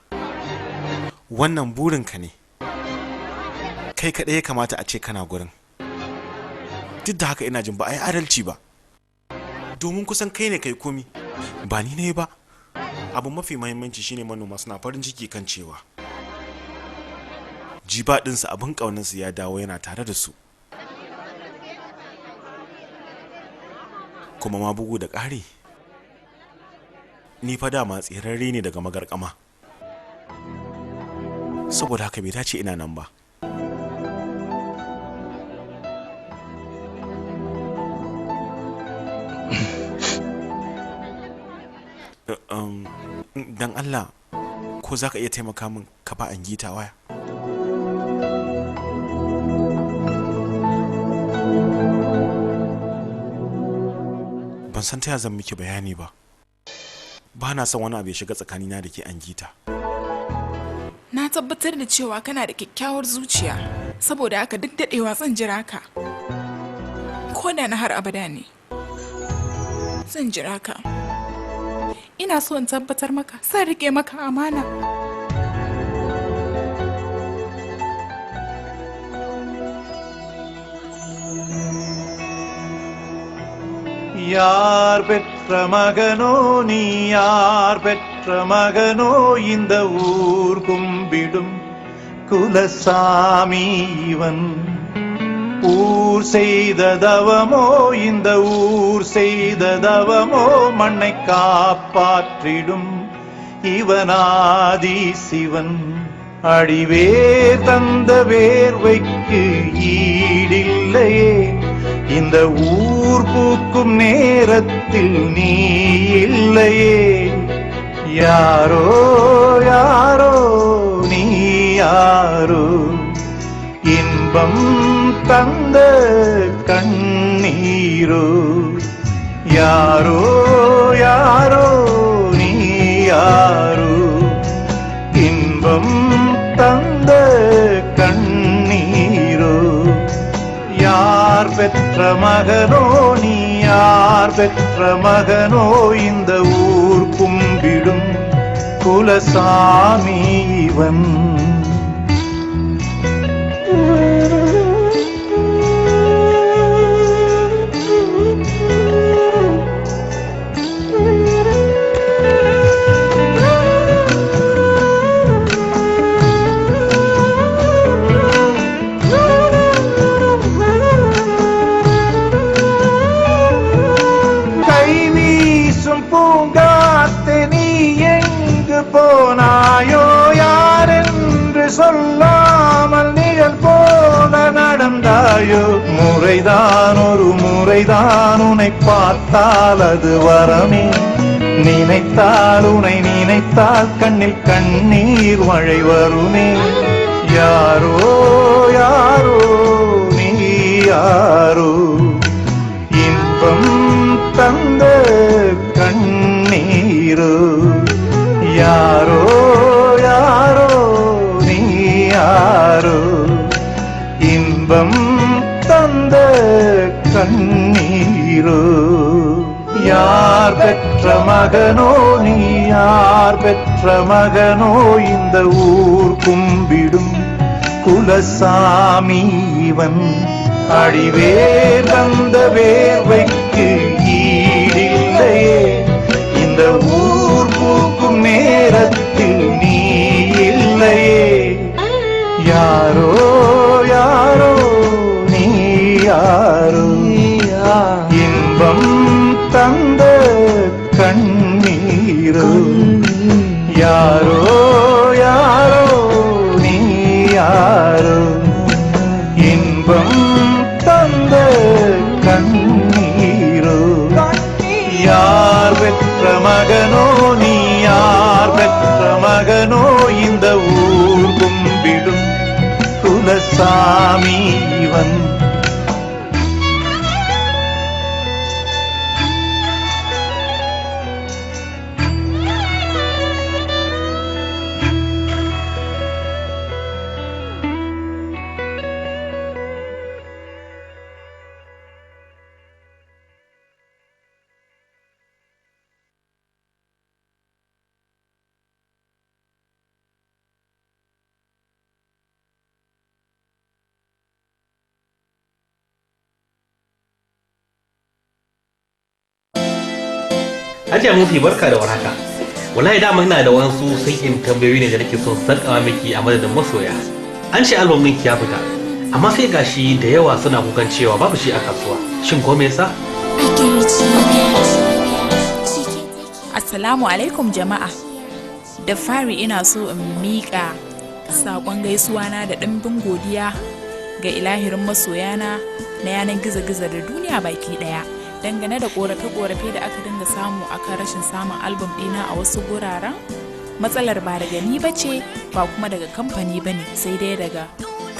wannan burinka ne. Kai kaɗai ya kamata a ce kana gurin. Duk da haka ina jin ba a yi adalci ba, domin kusan kai ne kai komi, ba ni ne ba. Abu mafi mahimmanci shine manoma suna farin ciki kan cewa Jiba ɗinsu abin ƙaunarsu ya dawo yana tare da su. Kuma ma bugu da ƙari, ni fa dama tsirarre ne daga magarƙama, saboda haka bai dace ina nan ba. Dan Allah, ko za ka iya taimaka min ka ba an gita waya? Ban san ta ya zan miki bayani ba. Ba na son wani abu ya shiga tsakanina da ke an gita. Na tabbatar da cewa kana da kyakkyawar zuciya, saboda haka duk daɗewa zan jira ka. Ko da na har abada ne, zan jira ka. Ina so in tabbatar maka, zan rike maka amana. யார் பெற்ற மகனோ நீ, யார் பெற்ற மகனோ, இந்த ஊர் கும்பிடும் குலசாமி இவன். ஊர் செய்த தவமோ, இந்த ஊர் செய்த தவமோ, மண்ணை காப்பாற்றிடும் இவனாதி சிவன். அடிவேர் தந்த வேர்வைக்கு ஈடில்லையே, இந்த ஊர் பூக்கும் நேரத்தில் நீ இல்லையே. யாரோ யாரோ நீ யாரோ, இன்பம் தந்த கண்ணீரோ. யாரோ யாரோ நீ யாரோ, இன்பம் தந்த கண்ணீரோ. யார் பெற்ற மகனோ நீ, யார் பெற்ற மகனோ, இந்த ஊர் கும்பிடும் குலசாமி இவன். தந்தாயோ. முறைதான் ஒரு முறைதான் உன்னை பார்த்தால் அது வரமே, நினைத்தால் உன்னை நினைத்தால் கண்ணில் கண்ணீர் மழை வருமே. யாரோ யாரோ நீ யாரோ, இன்பம் தந்த கண்ணீரோ. யாரோ யாரோ நீ யாரோ, இன்பம் தந்த கண்ணீரோ. யார் பெற்ற மகனோ நீ யார் பெற்ற மகனோ, இந்த ஊர் கும்பிடும் குலசாமி இவன். அடிவேர் தந்த வேர்வைக்கு ஈடில்லையே, இந்த ஊர் பூக்கும் நேரத்தில் நீ இல்லையே. யாரோ யாரோ நீ யாரோ, இன்பம் தந்த கண்ணீரோ. யாரோ யாரோ நீ யாரோ, இன்பம் தந்த கண்ணீரோ. யார் பெற்ற மகனோ நீ யார் பெற்ற மகனோ, இந்த ஊர் கும்பிடும் குலசாமி இவன். Hajiya Mufi, barka da warhaka. Wallahi dama ina da wasu sahihin tambayoyi ne da nake son sakawa miki a madadin masoya. An ce album ɗinki ya fita, amma sai gashi da yawa suna kukan cewa babu shi a kasuwa. Shin ko me yasa? Assalamu alaikum jama'a. Da fari ina so in miƙa saƙon gaisuwa na da ɗimbin godiya ga ilahirin masoyana na yanar gizo-gizo da duniya baki ɗaya. Dangane da korafe-korafe da aka dinga samu akan rashin samun album ɗina a wasu guraren, matsalar ba daga ni ba ce, ba kuma daga kamfani ba ne, sai dai daga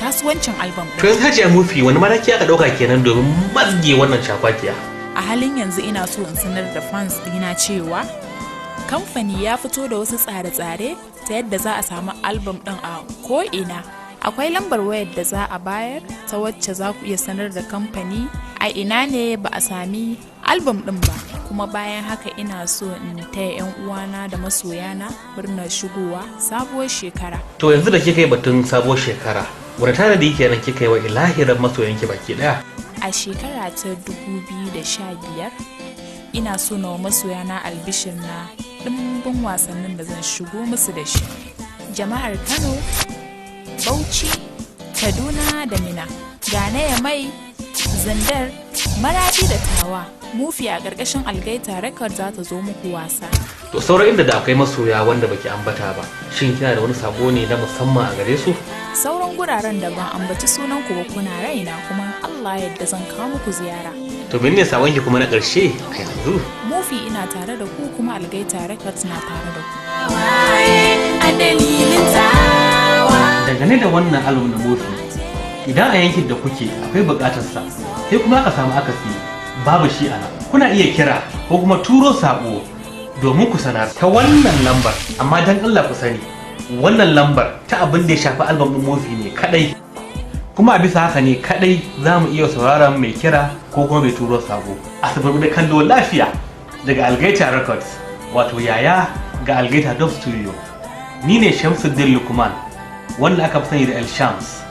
kasuwancin album To ɗin. yanzu Hajiya Mufi, wani mataki aka ɗauka kenan domin mazge wannan cakwakiya? A halin yanzu ina so in sanar da fans ɗina cewa kamfani ya fito da wasu tsare-tsare ta yadda za a samu album ɗin a ko'ina. Akwai lambar wayar da za a bayar ta wacce za ku iya sanar da kamfani a ina ne ba a sami album ɗin ba. Kuma bayan haka ina so in taya 'yan uwana da masoyana murnar shigowa sabuwar shekara. To yanzu da kika yi batun sabuwar shekara, wani tanadi kenan kika yi wa ilahirin masoyanki baki ɗaya? A shekara ta 2015 ina so na wa masoyana albishir na ɗimbin wasannin da zan shigo musu da shi. Jama'ar Kano, Bauchi, Kaduna da Mina, Gane ya mai, Zandar, Maradi da Tawa. Mufi a ƙarƙashin Algaita Record za ta zo muku wasa. To sauran inda da akwai masoya wanda baki ambata ba, shin kina da wani sako ne na musamman a gare su? Sauran guraren da ban ambaci sunan ku ba kuna raina, kuma in Allah yadda zan kawo muku ziyara. To menene sakonki kuma na ƙarshe a yanzu? Mufi ina tare da ku, kuma Algaita Records na tare da ku. Dangane da wannan album na Mufi, idan a yankin da kuke akwai buƙatarsa, sai kuma aka samu akasi babu shi a nan, kuna iya kira ko kuma turo saƙo domin ku sanar ta wannan lambar. Amma don Allah ku sani, wannan lambar ta abin da ya shafi album ɗin Mufi ne kadai, kuma a bisa haka ne kadai za mu iya sauraron mai kira ko kuma mai turo saƙo. A da kallo lafiya daga Algaita Records, wato yaya ga Algaita Dub Studio. Ni ne Shamsuddin Lukman, wanda aka fi sani da El Shams.